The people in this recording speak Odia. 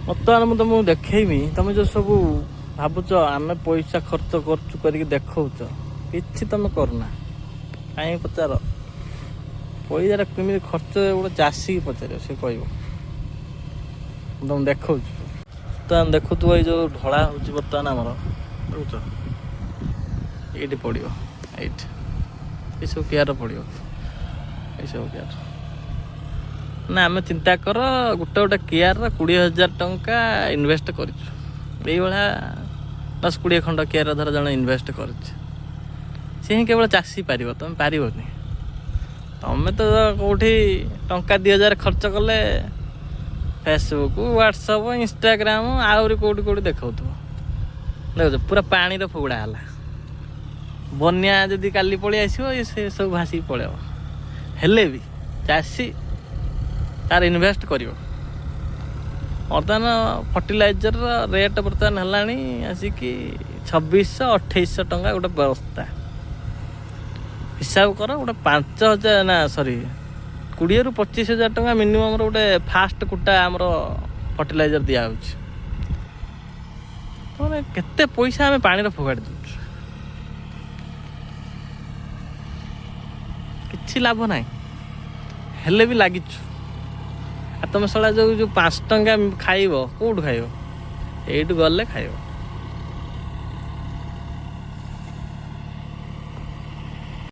ବର୍ତ୍ତମାନ ମୁଁ ତମକୁ ଦେଖେଇମି। ତମେ ଯେଉଁ ସବୁ ଭାବୁଛ ଆମେ ପଇସା ଖର୍ଚ୍ଚ କରୁଛୁ କରିକି ଦେଖାଉଛ, କିଛି ତମେ କରୁନା। କାହିଁକି ପଚାର, ପଇସାଟା କେମିତି ଖର୍ଚ୍ଚ ଗୋଟେ ଚାଷୀକି ପଚାରିବ, ସେ କହିବ। ମୁଁ ତମକୁ ଦେଖାଉଛି। ବର୍ତ୍ତମାନ ଦେଖୁଥିବ, ଏଇ ଯେଉଁ ଢଳା ହେଉଛି ବର୍ତ୍ତମାନ ଆମର, ଦେଖୁଛ, ଏଇଠି ପଡ଼ିବ, ଏଇଠି ଏସବୁ କିଆର ପଡ଼ିବ, ଏସବୁ କିଆର ନା। ଆମେ ଚିନ୍ତା କର, ଗୋଟେ ଗୋଟେ କିଆରର 20,000 ଟଙ୍କା ଇନଭେଷ୍ଟ କରିଛୁ। ଏଇଭଳିଆ 10-20 ଖଣ୍ଡ କିଆର ଧର ଜଣେ ଇନଭେଷ୍ଟ କରିଛି, ସେ ହିଁ କେବଳ ଚାଷୀ ପାରିବ, ତମେ ପାରିବନି। ତମେ ତ କେଉଁଠି ଟଙ୍କା 2000 ଖର୍ଚ୍ଚ କଲେ ଫେସବୁକ୍, ହ୍ୱାଟ୍ସଅପ୍, ଇନଷ୍ଟାଗ୍ରାମ, ଆହୁରି କେଉଁଠି କେଉଁଠି ଦେଖାଉଥିବ। ଦେଖୁଛ, ପୁରା ପାଣିର ଫୁଗୁଡ଼ା ହେଲା। ବନ୍ୟା ଯଦି କାଲି ପଳେଇ ଆସିବ, ଇଏ ସେ ସବୁ ଭାସିକି ପଳେଇବ। ହେଲେ ବି ଚାଷୀ ତାର ଇନଭେଷ୍ଟ କରିବ। ବର୍ତ୍ତମାନ ଫର୍ଟିଲାଇଜରର ରେଟ୍ ବର୍ତ୍ତମାନ ହେଲାଣି ଆସିକି 2600, 2800 ଟଙ୍କା ଗୋଟେ ବସ୍ତା। ହିସାବ କର, ଗୋଟେ 5000 ନା ସରି, 20ରୁ 25 ହଜାର ଟଙ୍କା ମିନିମମ୍ର ଗୋଟେ ଫାଷ୍ଟ କୁଟା ଆମର ଫର୍ଟିଲାଇଜର ଦିଆହେଉଛି। ମାନେ କେତେ ପଇସା ଆମେ ପାଣିରେ ଫୋଗାଡ଼ି ଦେଉଛୁ, କିଛି ଲାଭ ନାହିଁ, ହେଲେ ବି ଲାଗିଛୁ। ଆଉ ତମେ ଶଳା ଯୋଉ ଯୋଉ 5 ଟଙ୍କା ଖାଇବ, କେଉଁଠୁ ଖାଇବ? ଏଇଠୁ ଗଲେ ଖାଇବ।